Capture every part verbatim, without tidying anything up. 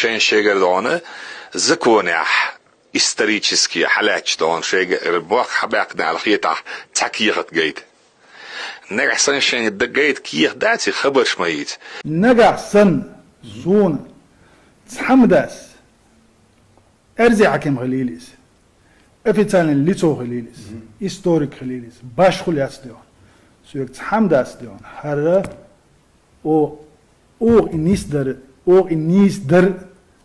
Шайн шегара дона законехь, исторически хьалаьтташ дона шайга мох хьабаьккхина аьлла хетахь, цхьа кехат гайта. Нагахь санна шайна д-, гайта кехат дац и хабарш ма йийца. Нагахь санна суна цхьамма дас, эрзи хьаким хилийла иза, официальный лицо хилийла иза, историк хилийла иза, башхул яц дегӀан. Соьга цхьамма дас дегӀан. ХӀара о, оха и нийса дар, оха и нийса дар,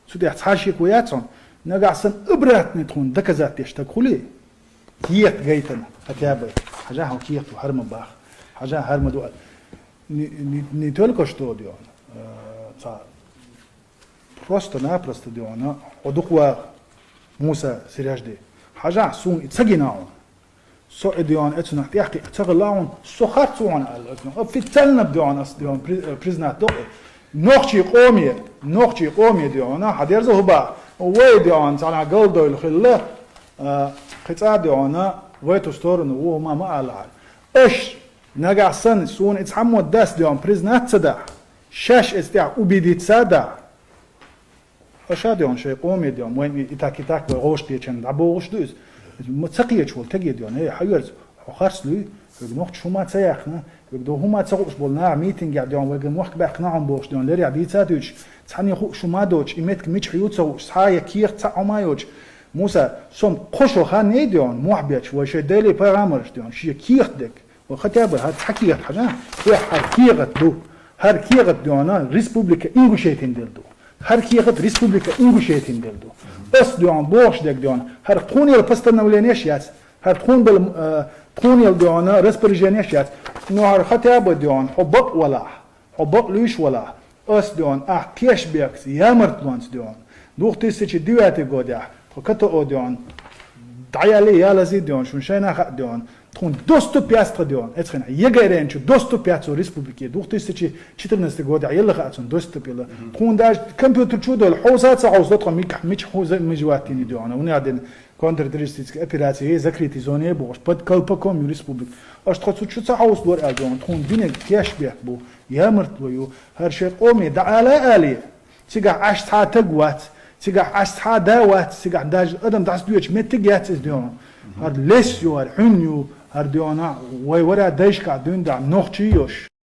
цу тӀехь цхьа шеко яц хьуна. Нагахь санна обратный тхуна доказать деш стаг хуьлий, кехат гайтина, хотя бы. Хьажахь, хьо кехат ву, хӀара ма бах. Хьажахь, хӀара ма ду аьлла. Не, не, не только что дегӀан, э, цхьа просто-напросто дегӀана, хьо дукха ваха, Муса Сиряжди. Хьажахь, суна и ца гина хьуна. Со и дегӀана эцунах тӀехкхиъ ца хилла хьуна, со харц ву хьуна аьлла. Официально дегӀана ас дегӀана при-, э, признать докъу. Нохчий къоме, нохчий къоме дегӀана, хьадерза хӀуба, вай дегӀана цхьана галдойла хилла, э, кхин цкъа дегӀана, вай ту сторону ву хӀума ма алахьара. Аш, нагахь санна, суна и цхьаммо дас дегӀана признать ца дахь, шаьш эцу тӀехь убедиться дахь, аша дегӀана шайн къоме дегӀана, вайн и, и так, и так, вай гӀовш кхечарна дӀабохуш ду иза. Иза ма ца кхеча волу теге дегӀана, эй, хьан верца, хьо харц луй, вайга нохчаша хӀума ца яьккхина, вайга до хӀума ца хууш болу наха митингехь дегӀана, вайга мохк баьккхина хьуна бохуш дегӀана, лерехь дийца а дуьйцуш, цхьанне хууш хӀума доцуш, и меттиг мичахь ю ца хууш, цхьа я кехат цхьа хӀума йоцуш. Муса, со-м кхо шо хан яй дегӀана, мохь бетташ, вай шайн Деле пайхамарш дегӀана, шен кехат дерг. Вай хотя бы хӀара цхьа кехат хьажа, хӀара кехат ду. ХӀара кехат дегӀана Республика Ингушетин дел ду. ХӀара кехат Республика Ингушетин дел ду. Ас дегӀана бохуш дерг дегӀана, хӀара тхуна елла постановленеш яц, хӀара тхуна белла, э, тхуна елла дегӀана распоряженеш яц. Но хӀара хотя бы дегӀана, хьо бакъ валахь, хьо бакъ луьйш валахь, ас дегӀана, ахь кешбекца, ямартлонца дегӀана. Двух тысячи девятый годехь, тхо КТО дегӀана, дӀаяллий, ялазий дегӀана, шуна шайна хаьа дегӀана, тхуна доступ яц тхан дегӀана, эцхина, ЕГЭ-ренчу доступ яц цу республике, двух тысячи четырнадцатый годехь елла хаьа цунна доступ елла. Тхуна даже компьютер чу а долу, хьовса а ца хьовса, тхо мик-, мича хьуза мижа ваттийна дегӀана, вуна дина контртеррористическая операция, закрытый зоне бохуш, под колпаком ю республика. Аш тхо цу чу ца хьовса лора аьлла дегӀана, тхуна динарг кешбек бу, ямартло ю, хӀара шайн къоме дӀаала а алий, цигахь Ӏаш цхьа а таг вац, цигахь Ӏаш цхьа а да вац, цигахь даже адам дӀасадоьдуш меттиг яц иза дегӀана. ХӀара лес ю, хӀара хьуьнна ю, хӀара дегӀана, вай вара дайшкахь дуьйна дахь нохчий йош.